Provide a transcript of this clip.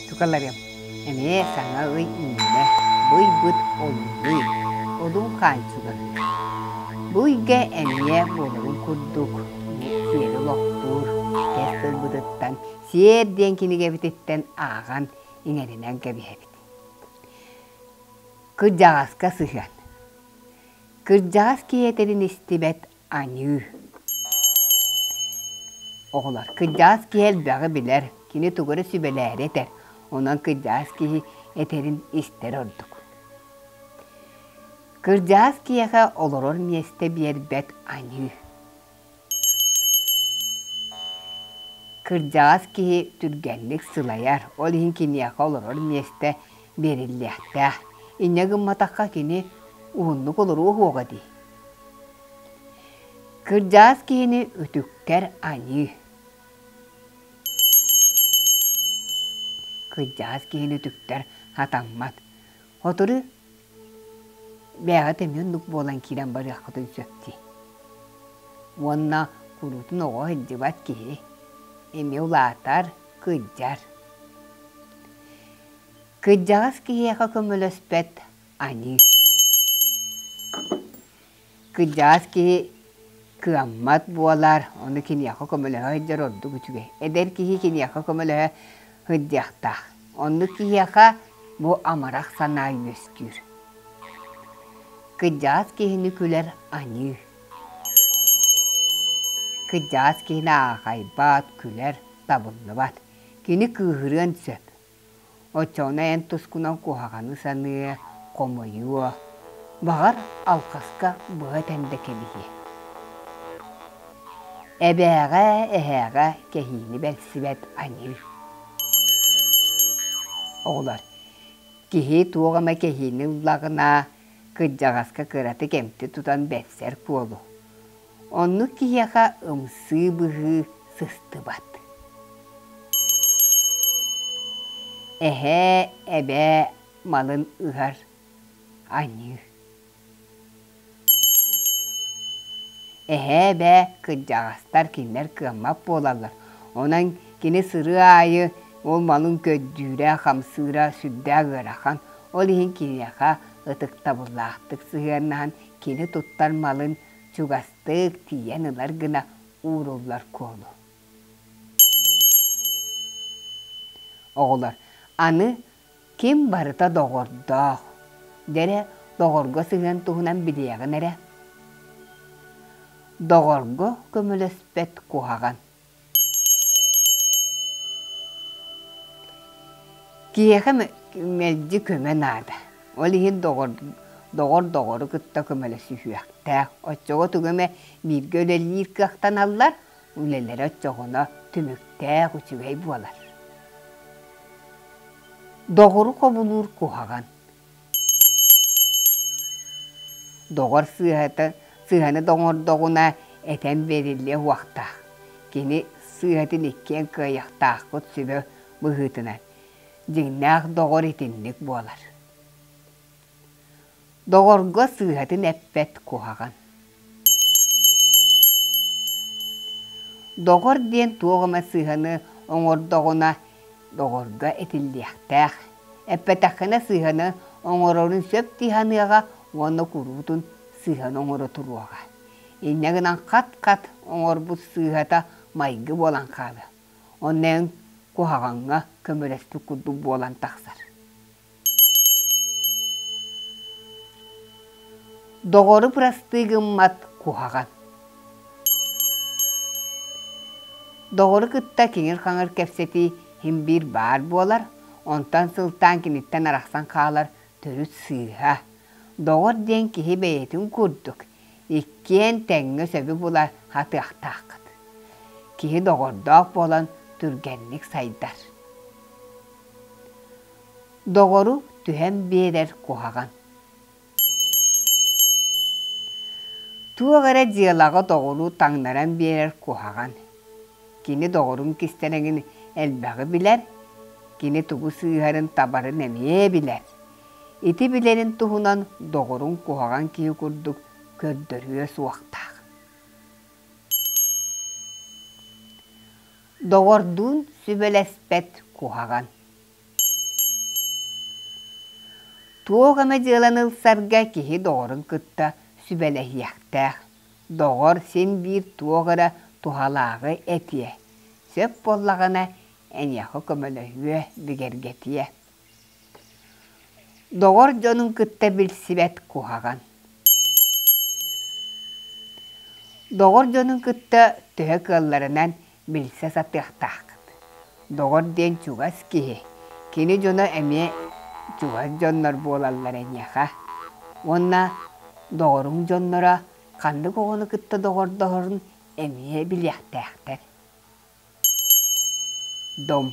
Тукаларым, эмиэ саҥа ый үүннэ, бу ыйбыт олунньу, одун хаан чугаһыыр. Бу ыйга эмиэ буоларын курдук бу сиэри олохтуур кэс тылбытыттан Сиэр диэн кинигэбититтэн ааҕан иҥэринэн кэбиһэбит. Кырдьаҕаска сыһыан. Кырдьаҕас киһи этэрин истибэт аньыы. Оҕолор, кырдьаҕас киһи элбэҕи билэр, кини тугу эрэ сүбэлээри этэр, онон кырдьаҕас киһи этэрин истэр ордук. Кырдьаҕас киһиэхэ олорор миэстэ биэрбэт аньыы. Кырдьаҕас киһи түргэнник сылайар, ол иһин киниэхэ олорор миэстэ биэриллиэхтээх. Инньэ гымматахха кини уһуннук олоруо суоҕа дии. Кырдьаҕас киһини үтүктэр аньыы. Кырдьаҕас киһини үтүктэр сатаммат. Сотору бэйэҕит эмиэ оннук буолан киирэн барыаххытын сөп дии. Уонна куруутун оҕо сылдьыбат киһи эмиэ улаатар, кырдьар. Кырдьаҕас киһиэхэ көмөлөспөт аньыы. Кырдьаҕас киһи кыаммат буолар, ону киниэхэ көмөлөһө сылдьар ордук үчүгэй. Эдэр киһи киниэхэ көмөлөһө сылдьыахтаах. Оннук киһиэхэ бу амарах санаа үөскүүр. Кырдьаҕас киһини күлэр аньыы. Кырдьаҕас киһини аахайбат, күлэр табыллыбат. Кини кыыһырыан сөп. Оччоҕуна эн тускунан куһаҕаны саныа, хомойуо, баҕар, алҕаска быһа этэн да кэбиһиэ. Эбээҕэ, эһээҕэ кэһиини бэрсибэт аньыы. Оҕолор, киһи туох эмэ кэһиини ыллаҕына, кырдьаҕаска кыратык эмти тутан бэрсэр куолу. Оннук киһиэхэ ымсыы быһыы сыстыбат. Эһээ, эбээ малын ыһар аньыы. Эһээ, эбээ кырдьаҕастар кинилэр кыаммат буолаллар. Онон кини сырыы аайы ол малын көрдүүрэ, хамсыыра сүрдээх ыарахан. Ол иһин киниэхэ ытыктабыллаахтык сыһыаннаһан кини туттар малын чугастык тиийэн ылар гына ууруллар куолу. Оҕолор, аны ким барыта доҕордоох, дэрэ доҕорго сыһыан туһунан билиэҕин эрэ. Доҕорго көмөлөспөт куһаҕан. Киһиэхэ мэлдьи көмө наада. Ол иһин доҕор доҕор доҕору кытта көмөлөсүһүөхтээх. Оччоҕо тугу эмэ бииргэ үлэлиир кыахтаналлар, үлэлэрэ оччоҕуна түмүктээх, үчүгэй буолар. Доҕору хобулуур куһаҕан. Доҕор сыыһата сыыһаны да оҥордоҕуна этэн бэриллиэ уохтаах. Кини сыыһатын иккиэн кыайыахтаахпыт сүбэ быһыытынан. Дьиҥнээх доҕор итинник буолар. Доҕорго сыыһатын эппэт куһаҕан. Доҕор диэн туох эмэ сыыһаны оҥордоҕуна доҕорго этиллиэхтээх. Эппэтэххинэ сыыһаны оҥорорун сөп дии саныаҕа уонна куруутун сыыһаны оҥоро туруоҕа. Инньэ гынан хат-хат оҥорбут сыыһата майгы буолан хаалыа. Онно эн куһаҕаҥҥа көмөлөспүт курдук буолан тахсар. Доҕору бырастыы гыммат куһаҕан. Доҕору кытта киҥир-хаҥыр кэпсэтии син биир баар буолар, онтон сылтаан киниттэн арахсан хаалар төрүт сыыһа. Доҕор диэн киһи бэйэтин курдук, иккиэн тэҥҥэ сөбү була сатыахтааххыт. Киһи доҕордоох буолан түргэнник сайдар. Доҕору түһэн биэрэр куһаҕан. Туох эрэ дьыалаҕа доҕору таҥнаран биэрэр куһаҕан. Кини доҕорун кистэлэҥин элбэҕи билэр, кини тугу сыыһарын табарын эмиэ билэр. Ити билэрин туһунан доҕорун куһаҕан киһи курдук көрдөрүө суохтаах. Доҕордуун сүбэлэспэт куһаҕан. Туох эмэ дьыаланы ылсарга киһи доҕорун кытта сүбэлэһиэхтээх. Доҕор син биир туох эрэ туһалааҕы этиэ, сөп буоллаҕына эйиэхэ көмөлөһүө, бигэргэтиэ. Доҕор дьонун кытта билсибэт куһаҕан. Доҕор дьонун кытта төһө кыалларынан билсэ сатыахтааххыт. Доҕор диэн чугас киһи, кини дьоно эмиэ чугас дьоннор буолаллар эйиэхэ. Уонна доҕоруҥ дьонноро ханнык оҕону кытта доҕордоһорун эмиэ билиэхтээхтэр. Дом.